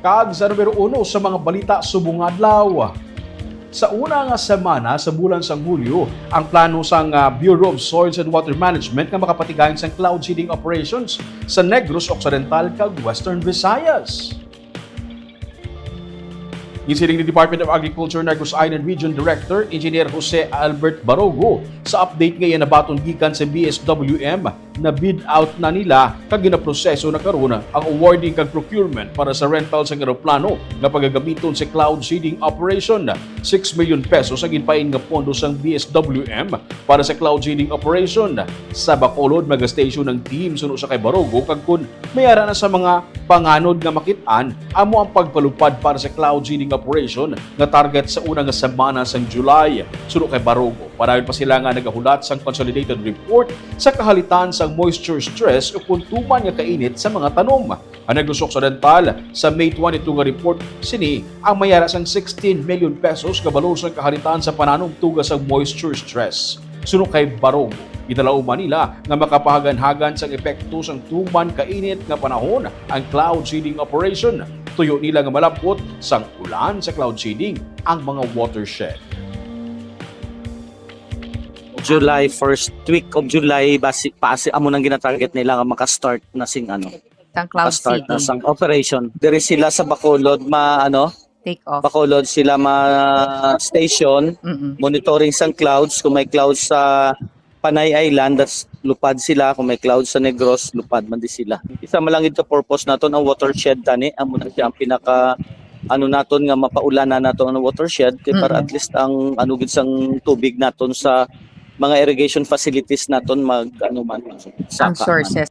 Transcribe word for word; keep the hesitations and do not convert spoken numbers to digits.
Kag sa numero uno sa mga balita subong adlaw. Sa una nga semana sa bulan sang Hulyo, ang plano sang, ah, Bureau of Soils and Water Management nga makapatigayon sang cloud seeding operations sa Negros Occidental kag Western Visayas. Ginsiling ni Department of Agriculture Negros Island Region Director Engineer Jose Albert Barogo sa update nga iya nabaton gikan sa B S W M na bid out na nila kag ginaproseso na karon ang awarding kag procurement para sa rental sang eroplano nga pagagamiton sa cloud seeding operation. Six million pesos ang ginpain nga pondo sang B S W M para sa cloud seeding operation. Sa Bacolod, magastation ang team suno sa kay Barogo kag kun may ara na sa mga panganod nga makit-an, amo ang pagpalupad para sa cloud seeding operation nga target sa una nga semana sang July. Suno kay Barogo, padayon pa sila nga nagahulat sang consolidated report sa kahalitan sang moisture stress o kung tuman nga kainit sa mga tanom. Ang Negros Occidental, sa May twenty-two nga report sini ang may ara sang sixteen million pesos nga balor sang kahalitan sa pananom tungod sa moisture stress. Suno kay Barogo, ginalauman nila nga makapahaganhagan sang epekto sang tuman kainit nga panahon ang cloud seeding operation. Tuyo nila nga malab-ot sang ulan sa cloud seeding ang mga watershed. July, first week of July, basi paasi amo nang ginatarget nila nga maka-start na sing ano, Sang cloud maka-start na seeding. sang operation. Diri sila sa Bacolod ma ano, Take off. Bacolod sila ma station, Mm-mm. monitoring sang clouds, kung may clouds sa Panay Island, that's lupad sila, kung may clouds sa Negros, lupad man di sila. Isa man lang ito purpose naton ang watershed tani, amo na siya ang pinaka ano naton nga mapaulanan nato ang watershed kay para Mm-mm. at least ang ano gid sang tubig naton sa mga irrigation facilities naton mag ano man Ang saka man. Sources.